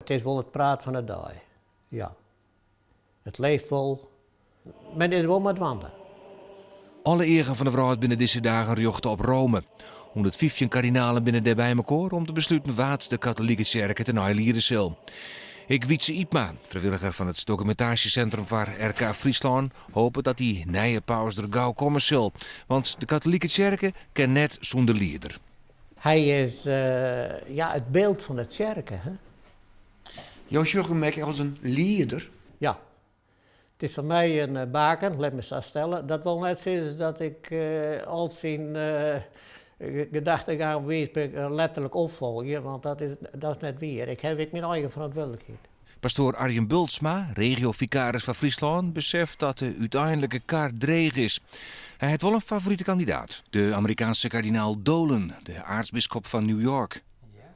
It is wol it praat fan de dei, ja. It leeft wol, men is der wol mei dwaande. Alle eagen fan de wrâld binne dizze dagen rjochte op Rome. 115 kardinalen binne dêr by mekoar om te besluten wa't de katolike tsjerke tenei liede sil. Ek Wytze Ypma, frijwilliger fan it dokumintaasjesintrum foar RK Fryslân, hopet dat dy nije paus der gau komme sil. Want de katolike tsjerke kin net sûnder lieder. Hy is ja, it byld fan de tsjerke. Hè? Jo sjogge him ek as in lieder? Ja. It is foar my in baken, lit my sa stelle. Dat wol net sizze dat ik al syn gedachtegang letterlik opfolgje, want dat is, dat is net wier. Ik haw ek myn eigen ferantwurdlikheid. Pastoar Arjen Bultsma, regiofikaris foar Fryslân, beseft dat de úteinlike kar dreech is. Hy hat wol in favorite kandidaat, de Amerikaanske kardinaal Dolan, de aartsbiskop fan New York.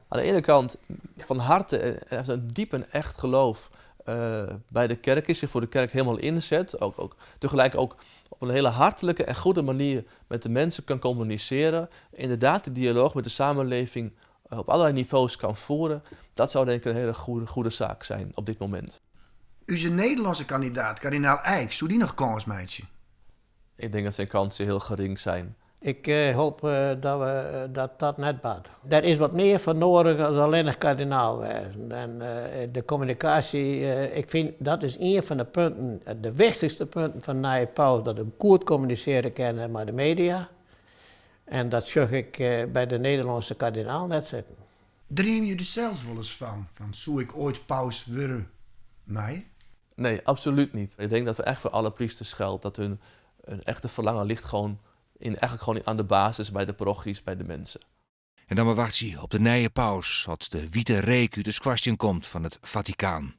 Aan de ene kant van harte een diep en echt geloof bij de kerk is, zich voor de kerk helemaal inzet. Ook, tegelijk ook op een hele hartelijke en goede manier met de mensen kan communiceren. Inderdaad de dialoog met de samenleving op allerlei niveaus kan voeren. Dat zou denk ik een hele goede, goede zaak zijn op dit moment. Us Nederlânske kandidaat, kardinaal Eijk, soe dy noch kâns meitsje? Ik denk dat zijn kansen heel gering zijn. Ik hoop dat we, dat dat net bart. Der is wat mear foar nedich as allinnich kardinaal wêzen. En de kommunikaasje, ik fyn dat is ien fan de punten, de wichtichste punten fan de nije paus, dat er goed kommunisearje kin mei de media. En dat sjoch ik by de Nederlânske kardinaal net sitten. Dreame je der sels wolris fan, fan soe ik oait paus wurde meie? Nee, absoluut niet. Ik denk dat we echt voor alle priesters geldt dat hun, hun echte verlangen ligt gewoon in, eigenlijk gewoon aan de basis bij de parochies, bij de mensen. En dan mar wachtsje op de nije paus, as de wite reek út de skoarstien komt fan it Fatikaan.